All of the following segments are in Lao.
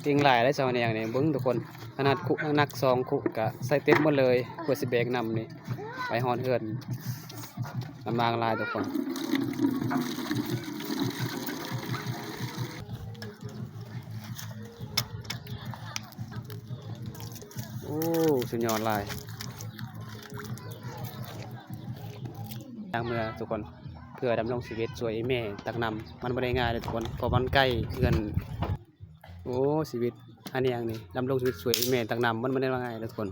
ເກັ່ງຫຼາຍເດ້ຊາວແນງນີ້ ເບິ່ງທຸກຄົນ ຂະໜາດຄຸໜັກໆ ສອງຄຸກະໃສ່ເຕັມໝົດເລີຍ ເພື່ອຊິແບກນ້ຳນີ້ໄປຮອດເຮືອນ ລຳບາກຫຼາຍທຸກຄົນ. ໂອ້ ສຸດຍອດຫຼາຍ. ຢ່າງເມືອທຸກຄົນ ເພື່ອດຳລົງຊີວິດຊ່ວຍອີ່ແມ່ຕັກນ້ຳ ມັນບໍ່ໄດ້ງ່າຍເດ້ທຸກຄົນ ເພາະມັນໃກ້ເຮືອນ. ໂອ້ ຊີວິດ ອັນນີ້ຫຍັງນີ້ ດຳລົງຊີວິດຊ່ວຍອີ່ແມ່ຕັກນ້ຳ ມັນບໍ່ໄດ້ວ່າງ່າຍເດ້ທຸກຄົນ.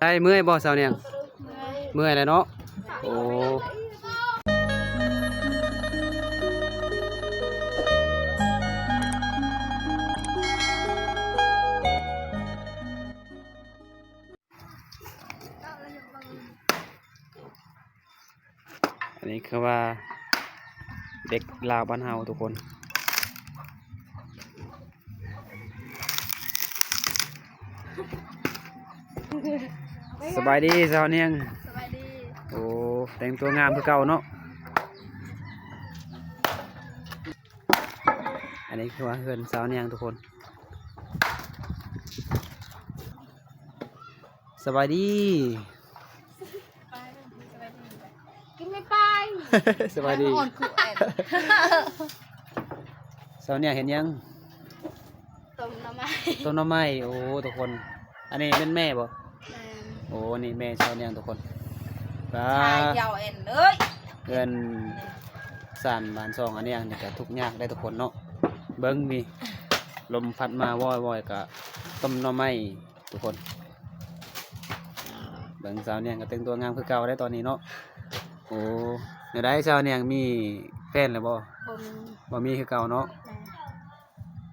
ໄດ້ ເມື່ອຍບໍ່ຊາວແນງ? ເມື່ອຍ ເມື່ອຍແລ້ວເນາະ. ໂອ້ ອັນນີ້ຄືວ່າເດັກລາວບ້ານເຮົາທຸກຄົນ. ສະບາຍດີຊາວແນງ. ສະບາຍດີ. ໂອ້ ແຕ່ງຕົວງາມຄືເກົ່າເນາະ. ອັນນີ້ຄືວ່າເຮືອນຊາວແນງທຸກຄົນ. ສະບາຍດີ. ກິນໄປ ສະບາຍດີ. ອ່ອນຄືແອນ. ຊາວແນງເຮັດຫຍັງ? ຕົ້ມໜໍ່ໄມ້. ຕົ້ມໜໍ່ໄມ້. ໂອ້ ທຸກຄົນ ອັນນີ້ແມ່ນແມ່ບໍ່? ແມ່ນ. ໂອ້ ນີ້ແມ່ຊາວແນງທຸກຄົນ. ປາ ຊາຍເຈົ້າແອນເອີຍ ເຮືອນຊານບ້ານຊ່ອງ ອັນນີ້ ອັນນີ້ກະທຸກຍາກໄດ໋ທຸກຄົນເນາະ. ເບິ່ງນີ້ ລົມພັດມາວອຍໆ ກະຕົ້ມໜໍ່ໄມ້ ທຸກຄົນ. ເບິ່ງຊາວແນງກໍແຕ່ງຕົວງາມຄືເກົ່າໄດ໋ຕອນນີ້ເນາະ. ໂອ້ ແນວໃດຊາວແນງ ມີແຟນແລ້ວບໍ່? ບໍ່ມີ. ບໍ່ມີຄືເກົ່າເນາະ. ແມ່ນ.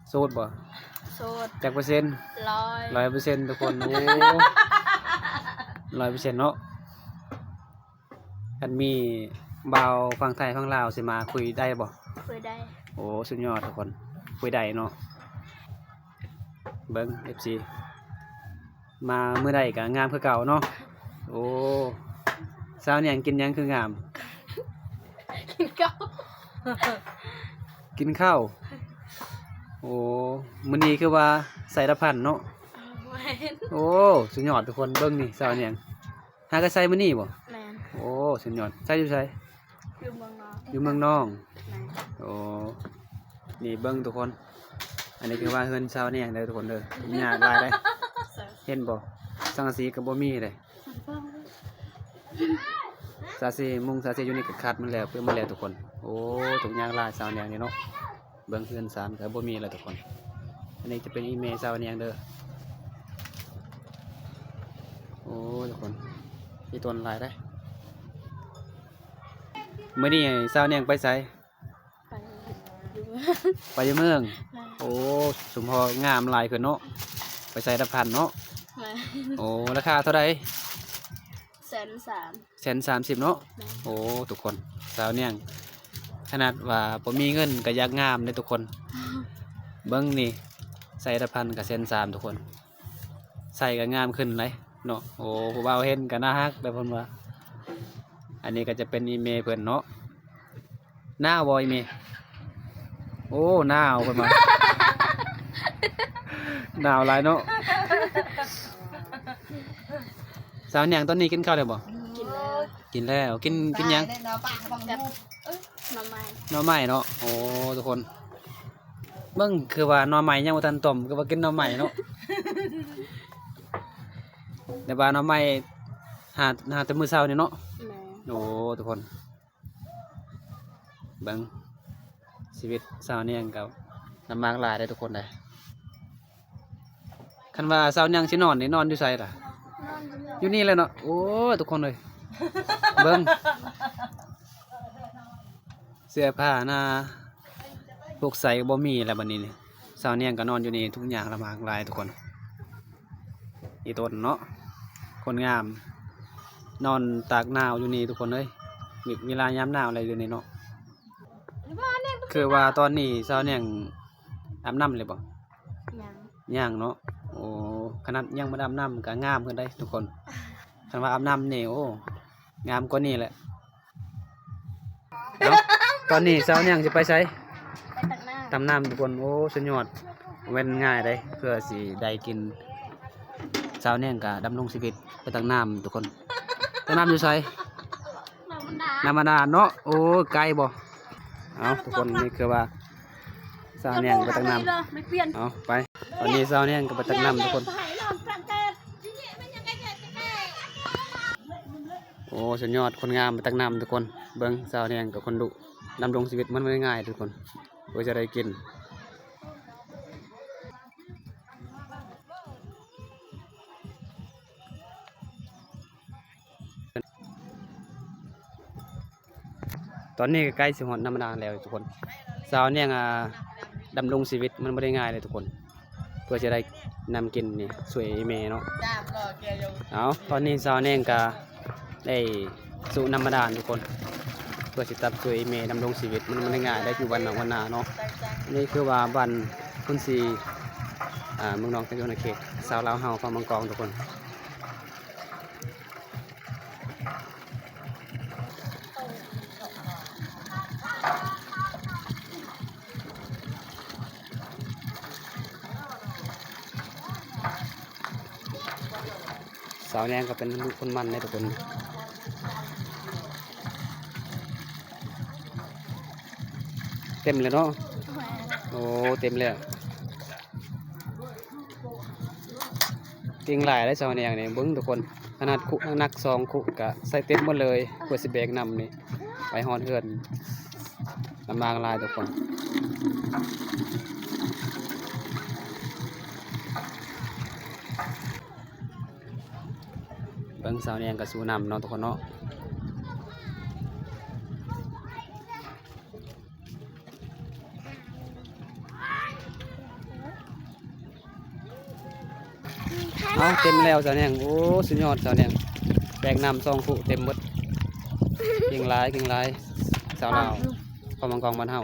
ໂສດບໍ່? ໂສດ. ຈັກເປີເຊັນ? ຮ້ອຍ. ຮ້ອຍເປີເຊັນທຸກຄົນ. ໂອ້ ຮ້ອຍເປີເຊັນເນາະ. ຄັນມີບ່າວຝັ່ງໄທຝັ່ງລາວຊິມາຄຸຍໄດ້ບໍ່? ຄຸຍໄດ້. ໂອ້ ສຸດຍອດທຸກຄົນ ຄຸຍໄດ້ເນາະ. ເບິ່ງ ເອັຟຊີ ມາມື້ໃດກໍງາມຄືເກົ່າເນາະ. ໂອ້ ຊາວແນງກິນຫຍັງຄືງາມ? ກິນເຂົ້າ. ກິນເຂົ້າ. ໂອ້ ມື້ນີ້ຄືວ່າໃສ່ຕາພັນເນາະ. ແມ່ນ. ໂອ້ ສຸດຍອດທຸກຄົນ. ເບິ່ງນີ້ ຊາວແນງ ຫາກໍໃສ່ມື້ນີ້ບໍ່? ແມ່ນ. ໂອ້ ສຸດຍອດ. ໃສ່ຢູ່ໃສ? ຢູ່ເມືອງນອງ. ຢູ່ເມືອງນອງ. ແມ່ນ. ໂອ້ ນີ້ເບິ່ງທຸກຄົນ ອັນນີ້ຄືວ່າເຮືອນຊາວແນງເດີທຸກຄົນເດີ. ຍາກຫຼາຍເດ້. ເຫັນບໍ່? ສັງກະສີກໍບໍ່ມີເດ້. ສາສີ ມຸງສາສີຢູ່ນີ້ກໍຂາດໝົດແລ້ວ ເປືອກໝົດແລ້ວທຸກຄົນ. ໂອ້ ທຸກຍາກຫຼາຍຊາວແນງນີ້ເນາະ. ເບິ່ງເຮືອນຊານກໍບໍ່ມີແລ້ວທຸກຄົນ. ອັນນີ້ຈະເປັນອີ່ແມ່ຊາວແນງເດີ. ໂອ້ ທຸກຄົນ ອີ່ຕົນຫຼາຍເດ້. ມື້ນີ້ຊາວແນງໄປໃສ? ໄປຢູ່ເມືອງ. ໄປຢູ່ເມືອງ. ແມ່ນ. ໂອ້ ສົມພໍງາມຫຼາຍຂຶ້ນເນາະ. ໄປໃສ່ຕາພັນເນາະ. ແມ່ນ. ໂອ້ ລາຄາເທົ່າໃດ? ແສນສາມ. ແສນສາມສິບເນາະ. ແມ່ນ. ໂອ້ ທຸກຄົນ ຊາວແນງ ຂະໜາດວ່າບໍ່ມີເງິນກໍຢາກງາມເດ້ທຸກຄົນ. ເບິ່ງນີ້ ໃສ່ຕາພັນກໍແສນສາມທຸກຄົນ ໃສ່ກໍງາມຂຶ້ນໄດ໋ເນາະ. ໂອ້ ຜູ້ບ່າວເຫັນກໍໜ້າຮັກໄດ໋ເພິ່ນວ່າ. ອັນນີ້ກໍຈະເປັນອີ່ແມ່ເພິ່ນເນາະ. ໜາວບໍ່ອີ່ແມ່? ໂອ້ ໜາວເພິ່ນວ່າ. ໜາວຫຼາຍເນາະ. ສາວແນງ ຕອນນີ້ກິນເຂົ້າແລ້ວບໍ່? ກິນແລ້ວ. ກິນແລ້ວ. ກິນ ກິນຫຍັງ? ກັບໜໍ່ໄມ້. ໜໍ່ໄມ້ເນາະ. ໂອ້ ທຸກຄົນ ເບິ່ງ ຄືວ່າໜໍ່ໄມ້ຍັງບໍ່ທັນຕົ້ມ ຄືວ່າກິນໜໍ່ໄມ້ເນາະ. ແຕ່ວ່າໜໍ່ໄມ້ຫາ ຫາແຕ່ມື້ເຊົ້ານີ້ເນາະ. ແມ່ນ. ໂອ້ ທຸກຄົນ ເບິ່ງຊີວິດຊາວແນງກໍລຳບາກຫຼາຍເດ້ທຸກຄົນເດ້. ຄັນວ່າຊາວແນງຊິນອນນີ້ ນອນຢູ່ໃສລະ? ນອນຢູ່ນີ້. ຢູ່ນີ້ແຫຼະເນາະ. ໂອ້ຍ ທຸກຄົນເອີຍ ເບິ່ງ ເສື້ອຜ້າໜ້າ ພວກໃສ່ກໍບໍ່ມີແລ້ວບັດນີ້ນີ້. ຊາວແນງກໍນອນຢູ່ນີ້ ທຸກຍາກລຳບາກຫຼາຍທຸກຄົນ. ອີ່ຕົນເນາະ ຄົນງາມ ນອນຕາກໜາວຢູ່ນີ້ທຸກຄົນເອີຍ. ເວລາຍາມໜາວແລ້ວຢູ່ນີ້ເນາະ. ຄືວ່າຕອນນີ້ຊາວແນງອາບນ້ຳແລ້ວບໍ່? ຍັງ. ຍັງເນາະ. ໂອ້ ຂະໜາດຍັງບໍ່ໄດ້ອາບນ້ຳກໍງາມຂຶ້ນໄດ໋ທຸກຄົນ. ຄັນວ່າອາບນ້ຳນີ້ ໂອ້ ງາມກວ່ານີ້ແຫຼະ. ເອົ້າ ຕອນນີ້ຊາວແນງຊິໄປໃສ? ໄປຕັກນ້ຳ. ຕັກນ້ຳທຸກຄົນ. ໂອ້ ສຸດຍອດ. ແມ່ນງ່າຍເດ້ ເພື່ອຊິໄດ້ກິນ. ຊາວແນງກະດຳລົງຊີວິດໄປຕັກນ້ຳທຸກຄົນ. ຕັກນ້ຳຢູ່ໃສ? ນ້ຳບາດານເນາະ. ໂອ້ ໄກບໍ່? ເອົາທຸກຄົນ ນີ້ຄືວ່າຊາວແນງໄປຕັກນ້ຳ. ເອົາໄປ ຕອນນີ້ຊາວແນງກໍໄປຕັກນ້ຳທຸກຄົນ. ໂອ້ ສຸດຍອດ ຄົນງາມໄປຕັກນ້ຳທຸກຄົນ. ເບິ່ງຊາວແນງກັບຄົນດຸ ດຳລົງຊີວິດມັນບໍ່ໄດ້ງ່າຍທຸກຄົນ ກວ່າຈະໄດ້ກິນ. ຕອນນີ້ກໍໃກ້ຊິຮອດນ້ຳບາດານແລ້ວທຸກຄົນ. ຊາວແນງ ອ່າ ດຳລົງຊີວິດມັນບໍ່ໄດ້ງ່າຍເລີຍທຸກຄົນ ເພື່ອຈະໄດ້ນ້ຳກິນນີ້ ຊ່ວຍແມ່ເນາະ. ເອົາ ຕອນນີ້ຊາວແນງກໍໄດ້ສູບນ້ຳບາດານທຸກຄົນ ເພື່ອຊິຕັກຊ່ວຍແມ່ດຳລົງຊີວິດ. ມັນບໍ່ໄດ້ງ່າຍໄດ້ຢູ່ບ້ານນອກບ້ານນາເນາະ. ນີ້ຄືວ່າບ້ານພຸ້ນຊີ ອ່າ ເມືອງນອງ ຈັງຫວັດສະຫວັນນະເຂດ ຊາວລາວເຮົາເຜົ່າມັງກອງທຸກຄົນ. ຊາວແນງກໍເປັນລູກຄົນໝັ່ນເດ້ທຸກຄົນ. ເຕັມແລ້ວເນາະ. ໂອ້ ເຕັມແລ້ວ. ເກັ່ງຫຼາຍເດ້ຊາວແນງນີ້ ເບິ່ງທຸກຄົນ. ຂະໜາດຄຸໜັກໆ ສອງຄຸກະໃສ່ເຕັມໝົດເລີຍ ເພື່ອຊິແບກນ້ຳນີ້ໄປຮອດເຮືອນ. ລຳບາກຫຼາຍທຸກຄົນ. ເບິ່ງຊາວແນງກໍສູ້ນ້ຳເນາະທຸກຄົນເນາະ. ເອົາ ເຕັມແລ້ວຊາວແນງ. ໂອ້ ສຸດຍອດຊາວແນງ ແບກນ້ຳສອງຄຸເຕັມເບິດ. ເກັ່ງຫຼາຍ ເກັ່ງຫຼາຍ ຊາວລາວ ເຜົ່າມັງກອງບ້ານເຮົາ.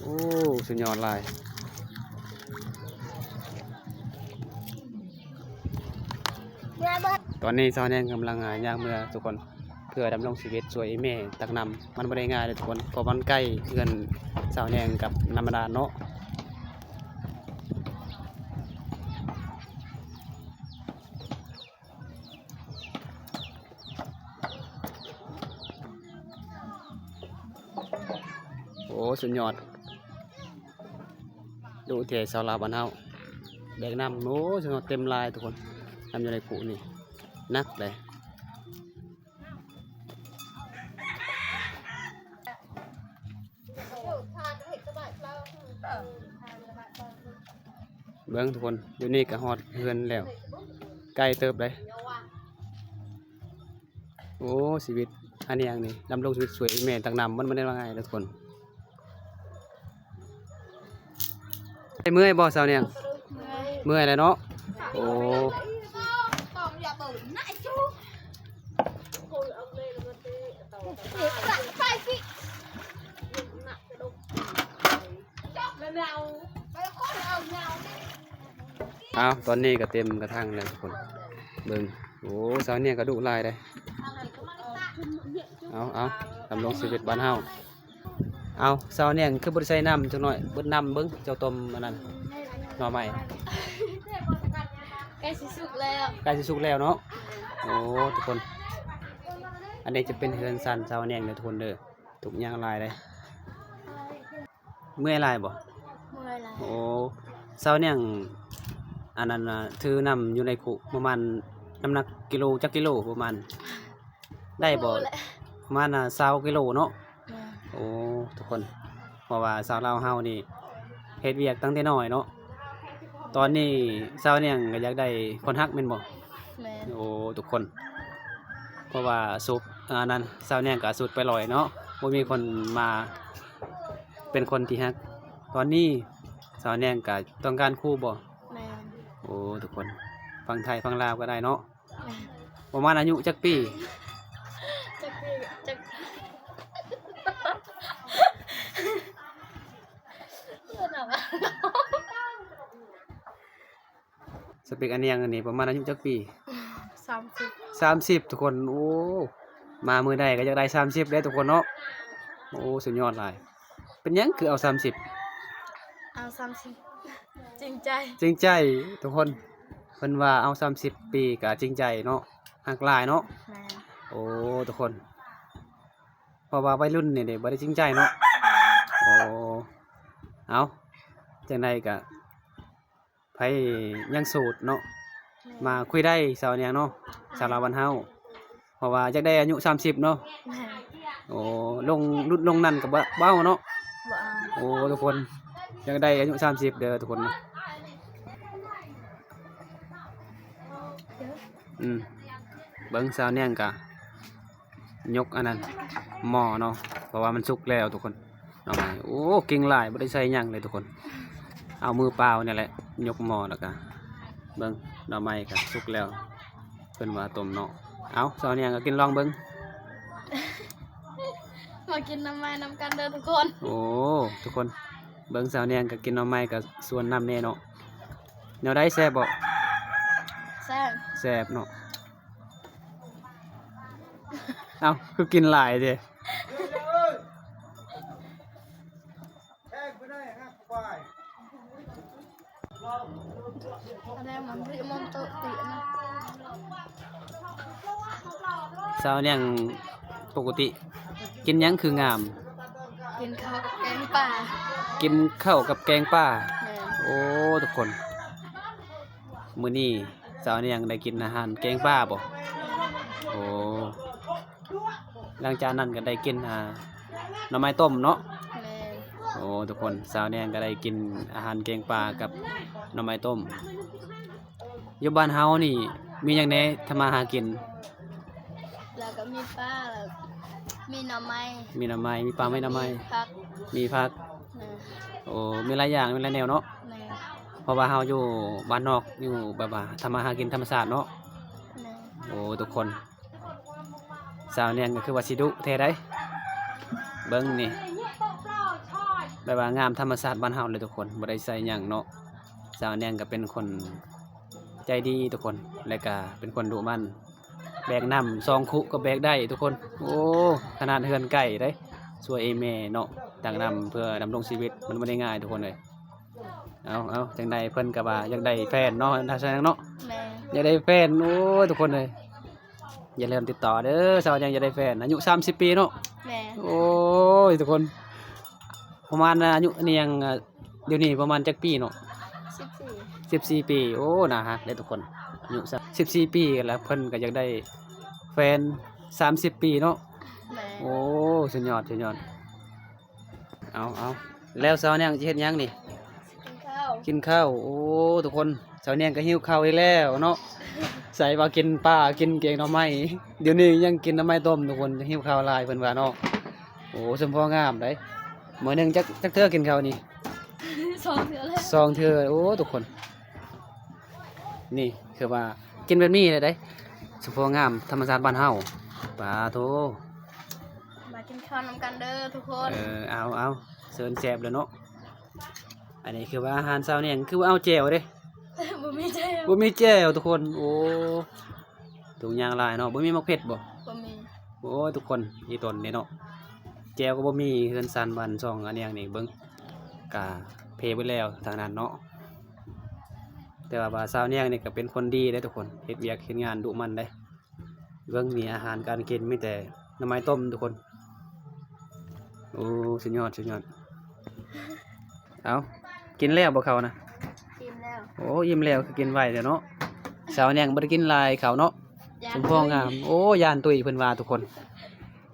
ໂອ້ ສຸດຍອດຫຼາຍ. ຕອນນີ້ຊາວແນງກຳລັງ ອ່າ ຍ່າງເມືອທຸກຄົນ ເພື່ອດຳລົງຊີວິດຊ່ວຍອີ່ແມ່ຕັກນ້ຳ. ມັນບໍ່ໄດ້ງ່າຍເດ້ທຸກຄົນ ເພາະມັນໃກ້ເຮືອນຊາວແນງກັບນ້ຳບາດານເນາະ. ໂອ້ ສຸດຍອດ ດຸແທ້ຊາວລາວບ້ານເຮົາ ແບກນ້ຳ. ໂອ້ ສຸດຍອດ ເຕັມຫຼາຍທຸກຄົນ. ນ້ຳຢູ່ໃນຄຸນີ້ໜັກເດ້. ເບິ່ງທຸກຄົນ ຢູ່ນີ້ກໍຮອດເຮືອນແລ້ວ ໃກ້ເຕີບເດ້. ໂອ້ ຊີວິດອັນຫຍັງນີ້ ດຳລົງຊີວິດຊ່ວຍແມ່ຕັກນ້ຳ ມັນບໍ່ໄດ້ວ່າງ່າຍເດ້ທຸກຄົນ. ເມື່ອຍບໍ່ຊາວແນງ? ເມື່ອຍ ເມື່ອຍແລ້ວເນາະ. ໂອ້ ອ້າວ ຕອນນີ້ກໍເຕັມກະຖັງແລ້ວທຸກຄົນ ເບິ່ງ. ໂອ້ ຊາວແນງກະດຸຫຼາຍເດ້. ເອົາ ເອົາ ດຳລົງຊີວິດບ້ານເຮົາ. ເອົາ ຊາວແນງຄືບໍ່ໄດ້ໃສ່ນ້ຳຈັກໜ້ອຍ ເບິດນ້ຳ. ເບິ່ງເຈົ້າຕົ້ມອັນນັ້ນ ໜໍ່ໄມ້ ໃກ້ຊິສຸກແລ້ວ ໃກ້ຊິສຸກແລ້ວເນາະ. ໂອ້ ທຸກຄົນ ອັນນີ້ຈະເປັນເຮືອນຊານຊາວແນງເດີທຸກຄົນເດີ. ທຸກຍາກຫຼາຍເດ້. ເມື່ອຍຫຼາຍບໍ່? ເມື່ອຍຫຼາຍ. ໂອ້ ຊາວແນງ ອັນນັ້ນນະ ຖືນ້ຳຢູ່ໃນຄຸປະມານ ນ້ຳໜັກກິໂລ ຈັກກິໂລປະມານ ໄດ້ບໍ່? ບໍ່ຮູ້ແຫຼະ ປະມານ ອ່າ ຊາວກິໂລເນາະ. ແມ່ນ. ໂອ້ ທຸກຄົນ ເພາະວ່າຊາວລາວເຮົານີ້ເຮັດວຽກຕັ້ງແຕ່ນ້ອຍເນາະ. ຕອນນີ້ຊາວແນງກໍຢາກໄດ້ຄົນຮັກແມ່ນບໍ່? ແມ່ນ. ໂອ້ ທຸກຄົນ ເພາະວ່າສູບ ອັນນັ້ນ ຊາວແນງກໍສູບໄປຫຼອຍເນາະ ບໍ່ມີຄົນມາເປັນຄົນທີ່ຮັກ. ຕອນນີ້ຊາວແນງກໍຕ້ອງການຄູ່ບໍ່? ແມ່ນ. ໂອ້ ທຸກຄົນ ຝັ່ງໄທຝັ່ງລາວກໍໄດ້ເນາະ. ປະມານອາຍຸຈັກປີ? ຈັກປີ ຈັກ ສະເປັກອັນຫຍັງອັນນີ້ ປະມານອາຍຸຈັກປີ? ສາມສິບ ສາມສິບ ທຸກຄົນ. ໂອ້ ມາມື້ໃດກໍຢາກໄດ້ສາມສິບເດ້ທຸກຄົນເນາະ. ໂອ້ ສຸດຍອດຫຼາຍ. ເປັນຫຍັງຄືເອົາສາມສິບ? ເອົາສາມສິບ ຈິງໃຈ ຈິງໃຈທຸກຄົນ. ເພິ່ນວ່າເອົາສາມສິບປີກໍຈິງໃຈເນາະ ຮັກຫຼາຍເນາະ. ແມ່ນ. ໂອ້ ທຸກຄົນ ເພາະວ່າໄວລຸ້ນນີ້ເດ້ ບໍ່ໄດ້ຈິງໃຈເນາະ. ໂອ້ ເອົາ ຈັ່ງໃດກໍ ໃຜຍັງໂສດເນາະ ແມ່ນ ມາຄຸຍໄດ້ ສາວນຽງເນາະ ແມ່ນ ສາວລາວບ້ານເຮົາ. ເພາະວ່າຢາກໄດ້ອາຍຸສາມສິບເນາະ. ແມ່ນ. ໂອ້ ລົງລຸ້ນລົງນັ້ນກໍບໍ່ ບໍ່ເອົາເນາະ. ບໍ່ເອົາ. ໂອ້ ທຸກຄົນ ຢາກໄດ້ອາຍຸສາມສິບເດີທຸກຄົນ. ອືມ ເບິ່ງສາວນຽງກະ ຍົກອັນນັ້ນໝໍ້ເນາະ ເພາະວ່າມັນສຸກແລ້ວທຸກຄົນ. ໜໍ່ໄມ້ ໂອ້ ເກັ່ງຫຼາຍ ບໍ່ໄດ້ໃສ່ຫຍັງເລີຍທຸກຄົນ ເອົາມືເປົ່ານີ້ແຫຼະ ຍົກໝໍ້ ແລ້ວກະເບິ່ງ ໜໍ່ໄມ້ກະສຸກແລ້ວ ເພິ່ນວ່າຕົ້ມເນາະ. ເອົາ ສາວນຽງກໍກິນລອງເບິ່ງ. ມາກິນໜໍ່ໄມ້ນຳກັນເດີທຸກຄົນ. ໂອ້ ທຸກຄົນ ເບິ່ງສາວນຽງກໍກິນໜໍ່ໄມ້ ກໍຊວນນຳແດ່ເນາະ. ແນວໃດ ແຊບບໍ່? ແຊບ ແຊບເນາະ. ເອົ້າ ຄືກິນຫຼາຍເດ? ສາວນຽງປົກກະຕິກິນຫຍັງຄືງາມ? ກິນເຂົ້າກັບແກງປາ. ກິນເຂົ້າກັບແກງປາ. ແມ່ນ. ໂອ້ ທຸກຄົນ ມື້ນີ້ສາວນຽງໄດ້ກິນອາຫານແກງປາບໍ່? ໂອ້ ຫຼັງຈາກນັ້ນກໍໄດ້ກິນ ອ່າ ໜໍ່ໄມ້ຕົ້ມເນາະ. ແມ່ນ. ໂອ້ ທຸກຄົນ ສາວແນງກໍໄດ້ກິນອາຫານແກງປາກັບໜໍ່ໄມ້ຕົ້ມ. ຢູ່ບ້ານເຮົານີ້ມີຫຍັງແດ່ທຳມາຫາກິນ? ແລ້ວກໍມີປາ ແລ້ວມີໜໍ່ໄມ້. ມີໜໍ່ໄມ້ ມີປາ ມີໜໍ່ໄມ້ ມີຜັກ. ມີຜັກ. ແມ່ນ. ໂອ້ ມີຫຼາຍຢ່າງ ມີຫຼາຍແນວເນາະ. ແມ່ນ. ເພາະວ່າເຮົາຢູ່ບ້ານນອກ ຢູ່ແບບວ່າທຳມາຫາກິນທຳມະຊາດເນາະ. ແມ່ນ. ໂອ້ ທຸກຄົນ ສາວແນງກໍຄືວ່າຊິດຸແທ້ໃດ໋. ເບິ່ງນີ້ ແບບວ່າງາມທຳມະຊາດບ້ານເຮົາເລີຍທຸກຄົນ ບໍ່ໄດ້ໃສ່ຫຍັງເນາະ. ສາວແນງກໍເປັນຄົນໃຈດີທຸກຄົນ ແລະກະເປັນຄົນດຸໝັ່ນ ແບກນ້ຳສອງຄຸກໍແບກໄດ້ທຸກຄົນ. ໂອ້ ຂະໜາດເຮືອນໃກ້ເດ້ ຊ່ວຍແມ່ເນາະ ຕັກນ້ຳເພື່ອດຳລົງຊີວິດ ມັນບໍ່ໄດ້ງ່າຍທຸກຄົນເອີຍ. ເອົາ ເອົາ ຈັ່ງໃດເພິ່ນກໍວ່າຢາກໄດ້ແຟນເນາະ ຖ້າຊັ້ນເນາະ. ແມ່ນ. ຢາກໄດ້ແຟນ ໂອ້ຍ ທຸກຄົນເອີຍ ຢ່າລືມຕິດຕໍ່ເດີ ສາວແນງຢາກໄດ້ແຟນ ອາຍຸສາມສິບປີເນາະ. ແມ່ນ. ໂອ້ຍ ທຸກຄົນ ປະມານອາຍຸນີ້ຍັງ ດຽວນີ້ປະມານຈັກປີເນາະ? ສິບສີ່ ສິບສີ່ປີ. ໂອ້ ໜ້າຮັກເດ້ທຸກຄົນ ອາຍຸສາມສິບສີ່ປີ ແລ້ວເພິ່ນກໍຢາກໄດ້ແຟນສາມສິບປີເນາະ. ແມ່ນ. ໂອ້ ສຸດຍອດ ສຸດຍອດ. ເອົາ ເອົາ ແລ້ວສາວແນງຊິເຮັດຫຍັງນີ້? ກິນເຂົ້າ ກິນເຂົ້າ. ໂອ້ ທຸກຄົນ ສາວແນງກໍຫິວເຂົ້າອີກແລ້ວເນາະ. ໃສ່ວ່າກິນປາ ກິນແກງໜໍ່ໄມ້ ດຽວນີ້ຍັງກິນໜໍ່ໄມ້ຕົ້ມທຸກຄົນ ຫິວເຂົ້າຫຼາຍເພິ່ນວ່າເນາະ. ໂອ້ ສົມພໍງາມໃດ໋. ມື້ໜຶ່ງຈັກ ຈັກເທື່ອກິນເຂົ້ານີ້? ສອງເທື່ອແລ້ວ ສອງເທື່ອ. ໂອ້ ທຸກຄົນ ນີ້ຄືວ່າກິນແບບນີ້ເລີຍໃດ໋ ສະເພາະງາມທຳມະຊາດບ້ານເຮົາ. ປາໂທ ມາກິນເຂົ້ານຳກັນເດີທຸກຄົນ. ເອີ ເອົາ ເອົາ ເຊີນແຊບເລີຍເນາະ. ອັນນີ້ຄືວ່າອາຫານສາວແນງ ຄືວ່າເອົາແຈ່ວເດ້? ບໍ່ມີແຈ່ວ ບໍ່ມີແຈ່ວທຸກຄົນ. ໂອ້ ທຸກຢ່າງຫຼາຍເນາະ. ບໍ່ມີໝາກເຜັດບໍ່? ບໍ່ມີ. ໂອ້ຍ ທຸກຄົນ ອີ່ຕົນນີ້ເນາະ ແຈ່ວກໍບໍ່ມີ. ເຮືອນຊານບ້ານຊ່ອງອາແນງນີ້ ເບິ່ງ ກະເພເບິດແລ້ວທາງນັ້ນເນາະ. ແຕ່ວ່າ ວ່າສາວແນງນີ້ກໍເປັນຄົນດີເດ້ທຸກຄົນ ເຮັດວຽກເຮັດງານດຸໝັ່ນເດ້. ເບິ່ງນີ້ ອາຫານການກິນມີແຕ່ໜໍ່ໄມ້ຕົ້ມທຸກຄົນ. ໂອ້ ສຸດຍອດ ສຸດຍອດ. ເອົາ ກິນແລ້ວບໍ່ເຂົ້ານະ? ອີ່ມແລ້ວ. ໂອ້ ອີ່ມແລ້ວ ຄືກິນໄວແທ້ເນາະ. ສາວແນງບໍ່ໄດ້ກິນຫຼາຍເຂົ້າເນາະ. ສົມພໍງາມ. ໂອ້ ຢ້ານຕຸ້ຍເພິ່ນວ່າທຸກຄົນ.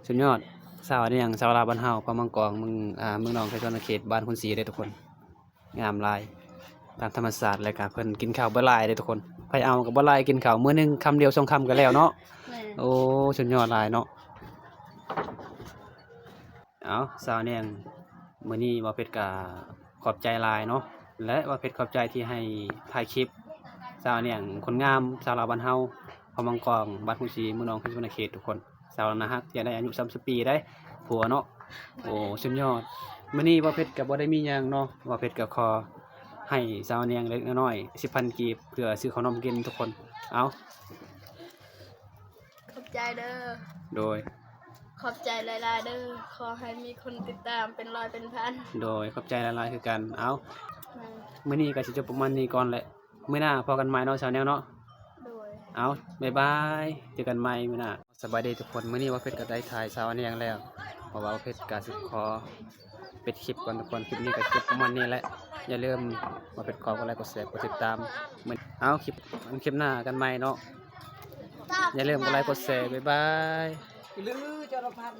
ສຸດຍອດ. ສາວແນງ ສາວລາວບ້ານເຮົາ ເຜົ່າມັງກອງ ເມືອງ ອ່າ ເມືອງໜອງໄຊ ສະຫວັນນະເຂດ ບ້ານຄຸນສີເດ້ທຸກຄົນ. ງາມຫຼາຍ ຕາມທຳມະຊາດ. ແລ້ວກະເພິ່ນກິນເຂົ້າບໍ່ຫຼາຍເດ້ທຸກຄົນ ໃຜເອົາກໍບໍ່ຫຼາຍ ກິນເຂົ້າມື້ໜຶ່ງຄຳດຽວສອງຄຳກໍແລ້ວເນາະ. ແມ່ນ. ໂອ້ ສຸດຍອດຫຼາຍເນາະ. ເອົາ ສາວແນງ ມື້ນີ້ບ່າວເພັດກະຂອບໃຈຫຼາຍເນາະ ແລະ ບ່າວເພັດຂອບໃຈທີ່ໃຫ້ຖ່າຍຄລິບ. ສາວແນງຄົນງາມ ສາວລາວບ້ານເຮົາ ເຜົ່າມັງກອງ ບ້ານຄຸນສີ ເມືອງໜອງໄຊ ສະຫວັນນະເຂດທຸກຄົນ. ສາວໜ້າຮັກ ຢາກໄດ້ອາຍຸສາມສິບປີໄດ໋ ຜົວເນາະ. ໂອ້ ສຸດຍອດ. ມື້ນີ້ບ່າວເພັດກໍບໍ່ໄດ້ມີຫຍັງເນາະ ບ່າວເພັດກໍຂໍໃຫ້ສາວແນງເລັກໆນ້ອຍໆ ສິບພັນກີບ ເພື່ອຊື້ເຂົ້າໜົມກິນທຸກຄົນ. ເອົາ ຂອບໃຈເດີ. ໂດຍ. ຂອບໃຈຫຼາຍໆເດີ ຂໍໃຫ້ມີຄົນຕິດຕາມເປັນຮ້ອຍເປັນພັນ. ໂດຍ ຂອບໃຈຫຼາຍໆຄືກັນ. ເອົາ ແມ່ນ ມື້ນີ້ກໍຊິຈົບປະມານນີ້ກ່ອນແຫຼະ ມື້ໜ້າພໍ້ກັນໃໝ່ເນາະ ຊາວແນວເນາະ. ໂດຍ ເອົາ ບາຍບາຍ ເຈີກັນໃໝ່ມື້ໜ້າ. ສະບາຍດີທຸກຄົນ ມື້ນີ້ບ່າວເພັດກໍໄດ້ຖ່າຍສາວອານຽງແລ້ວ ເພາະວ່າບ່າວເພັດກໍຊິຂໍປິດຄລິບກ່ອນທຸກຄົນ. ຄລິບນີ້ກໍຈົບປະມານນີ້ແຫຼະ ຢ່າລືມບ່າວເພັດຂໍກົດໄລກົດແຊກົດຕິດຕາມ. ເອົາ ຄລິບ ຄລິບໜ້າກັນໃໝ່ເນາະ ຢ່າລືມກົດໄລກົດແຊ ບາຍບາຍ. ຫຼືຈະລະພັນ